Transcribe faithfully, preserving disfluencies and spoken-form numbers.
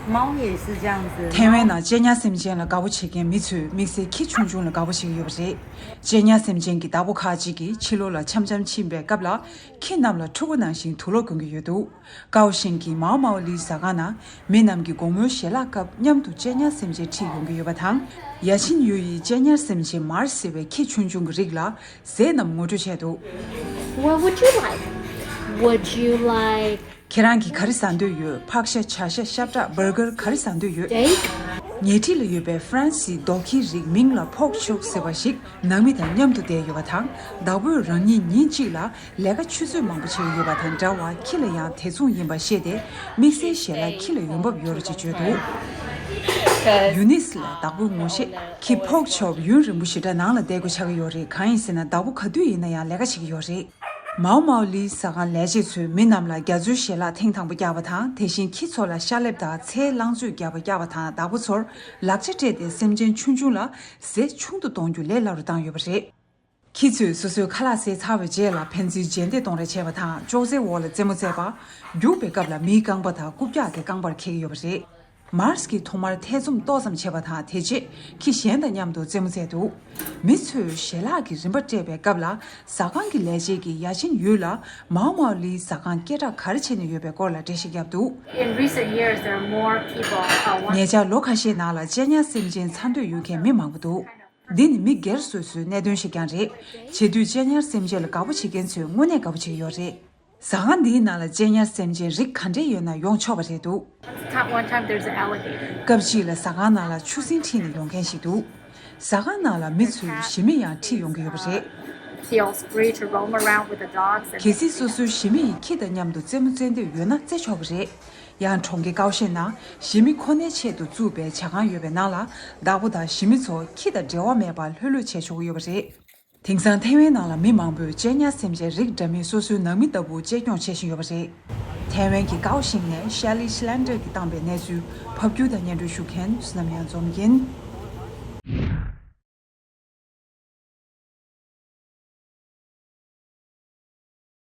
猫也是这样子。 ཐའེ་ཝན་ནང་གཅེས་ཉར་སེམས་ཅན་ལ་དགའ་པོ་བྱེད་མཁན་མི་ཚོས་དམིགས་བསལ་ཁྱི་ཆུང་ཆུང་ལ་དགའ་པོ་བྱེད་ཀྱི་ཡོད་པ་རེད། གཅེས་ཉར་སེམས་ཅན་གྱི་བདག་པོ་ཁག་ཅིག་གིས་ཕྱི་ལོགས་ལ་འཆམ་འཆམ་ཕྱིན་པའི་སྐབས་ལ། ཁྱི་རྣམས་ལ་ཕྲུ་གུ་ནང་བཞིན་དུག་ལོག་གྱོན་གྱི་ཡོད་འདུག། ཀའོ་ཤིན་གྱི་མའོ་མའོ་ལི་ཟ་ཁང་ནང་མི་རྣམས་ཀྱིས་དགོང་མོའི་ཞལ་ལག་སྐབས་མཉམ་དུ་གཅེས་ཉར་སེམས་ཅན་ཁྲིད་ཡོང་གི་ཡོད་པ་དང་། ཡ་ཆིན་ཡུའི་གཅེས་ཉར་སེམས་ཅན་མར་ཟེར་བའི་ཁྱི་ཆུང་ཆུང་གི་རིགས་ལ་ཟས་རྣམས་ངོ་སྤྲོད་བྱས་འདུག། What would you like? Would you like? ཁྱེད་རང་གིས་ག་རེ་ཟ་འདོད་ཡོད། ཕག་ཤ། བྱ་ཤ། ཤ་བྲག། བར་གར། ག་རེ་ཟ་འདོད་ཡོད། Steak? ཉེ་འཁྲིས་ལ་ཡོད་པའི་ཧྥ་རན་སིའི་རྡོ་ཁྱིའི་རིགས་མིང་ལ་ཕོག་ཆོག་ཟེར་བ་ཞིག་ནང་མི་དང་མཉམ་དུ་བསྡད་ཡོད་པ་དང་། བདག་པོས་རང་ཉིད་ཉིན་གཅིག་ལ་ལས་ཀ་ཆུ་ཚོད་མང་པོ་བྱེད་ཀྱི་ཡོད་པ་དང་འདྲ་བར་ཁྱི་ལ་ཡང་དེ་མཚུངས་ཡིན་པ་ཤེས་ཏེ། དམིགས་བསལ་ཞལ་ལག་ཁྱི་ལ་ཡོང་འབབ་ཡོད་རེད་ཅེས་བརྗོད་འདུག། ཡུ་ནིས་ལ་བདག་པོའི་ངོ་ཤེས། ཁྱི་ཕོག་ཆོག་ཡུན་རིང་པོ་ཞེ་དྲག་ནང་ལ་བསྡད་དགོས་ཆགས་ཀྱི་ཡོད་རེད། གང་ཡིན་ཟེར་ན། བདག་པོ་ག་དུས་ཡིན་ན་ཡང་ལས་ཀ་བྱེད་ཀྱི་ཡོད་རེད། མའོ་མའོ་ལིའི་ཟ་ཁང་ལས་བྱེད་ཚོས་མི་རྣམས་ལ་རྒྱ་མཚོའི་ཞལ་ལག་ཐེངས་དང་པོ་བཀྱག་པ་དང་། དེ་བཞིན་ཁྱི་ཚོ་ལ་ཤ་ལེབ་དང་ཚལ་རླངས་བཙོས་རྒྱག་པ་བཀྱག་པ་དང་། བདག་པོ་ཚོར་ལག་ཆ་སྤྲད་དེ་སེམས་ཅན་ཆུང་ཆུང་ལ་ཟས་ཆུང་དུ་གཏོང་རྒྱུ་ལས་སླ་རུ་བཏང་ཡོད་པ་རེད། ཁྱི་ཚོས་སོ་སོའི་ཁ་ལག་བཟས་ཚར་བའི་རྗེས་ལ་ཕན་ཚུན་རྗེས་འདེད་གཏོང་རེས་བྱས་པ་དང་། ཅོག་ཙེའི་འོག་ལ་རྩེད་མོ་རྩེས་པ། རྒྱུག་པའི་སྐབས་ལ་མིའི་རྐང་པ་དང་རྐུབ་བཀྱག་གི་རྐང་པར་འཁེལ་གྱི་ཡོད་པ་རེད། མར་སི་ཀྱིས་ཐོག་མར་ཐེ་ཚོམ་ཏོག་ཙམ་བྱས་པ་དང་། དེ་རྗེས་ཁྱི་གཞན་དང་མཉམ་དུ་རྩེད་མོ་རྩེས་འདུག། མི་ཚོས་ཞལ་ལག་གི་རིན་པ་སྤྲད་པའི་སྐབས་ལ། ཟ་ཁང་གི་ལས་བྱེད་ཀྱིས་ཡ་ཆིན་ཡུས་ལ་མའོ་མའོ་ལིའི་ཟ་ཁང་སྐད་གྲགས་ག་རེ་བྱས་ནས་ཡོད་པའི་སྐོར་ལ་འགྲེལ་བཤད་བརྒྱབ་འདུག། In recent years, there are more people, uh, want- ཉེ་ཆར་ལོ་ཁ་ཤས་ནང་ལ་གཅེས་ཉར་སེམས་ཅན་འཚར་འདོད་ཡོད་མཁན་མི་མང་པོ་འདུག། འདི་ནི་མི་སྒེར་སོ་སོའི་གནད་དོན་ཞིག་ཀྱང་རེད། བྱེད་དུས་གཅེས་ཉར་སེམས་ཅན་ལ་དགའ་པོ་བྱེད་མཁན་ཚོས་དངོས་གནས་དགའ་པོ་བྱེད་ཀྱི་ཡོད་རེད། ཟ་ཁང་འདིའི་ནང་ལ་གཅེས་ཉར་སེམས་ཅན་རིགས་ག་འདྲས་ཡོད་ན་ཡོང་ཆོག་པ་རེད་འདུག། One time, one time there's an alligator. སྐབས་གཅིག་ལ་ཟ་ཁང་ནང་ལ་ཆུ་སྲིན་ཁྲིད་ནས་ཡོང་མཁན་ཞིག་འདུག། ཟ་ཁང་ནང་ལ་མི་ཚོས་ཞི་མི་ཡང་ཁྲིད་ཡོང་གི་ཡོད་པ་རེད། Feels free to roam around with the dogs and གལ་སྲིད་སོ་སོའི་ཞི་མི་ཡིས་ཁྱི་དང་མཉམ་དུ་རྩེད་མོ་རྩེ་འདོད་ཡོད་ན་རྩེ་ཆོག་པ་རེད། ཡང་གྲོང་ཁྱེར་ཀའོ་ཤན་ནང་ཞི་མི་ཁོ་ནའི་ཆེད་དུ་བཙུགས་པའི་ཇ་ཁང་ཡོད་པའི་ནང་ལ། བདག་པོ་དང་ཞི་མི་ཚོ་ཁྱི་དང་འབྲེལ་བ་མེད་པར་ལྷོད་ལྷོད་བྱས་ཆོག་གི་ཡོད་པ་རེད། དེང་སང་ཐའེ་ཝན་ནང་ལ་མི་མང་པོས་གཅེས་ཉར་སེམས་ཅན་རིགས་འདྲ་མིན་སོ་སོའི་ནང་མི་ལྟ་བུ་གཅེས་སྐྱོང་བྱེད་བཞིན་ཡོད་པ་རེད། ཐའེ་ཝན་གྱི་ཀའོ་ཤིན་ནས་ཤ་ལི་ཤི་ལན་ཏེར་གྱིས་བཏང་པའི་གནས་ཚུལ་ཕབ་སྒྱུར་དང་སྙན་སྒྲོན་ཞུ་མཁན་བསོད་ནམས་གཡང་འཛོམས་ཡིན།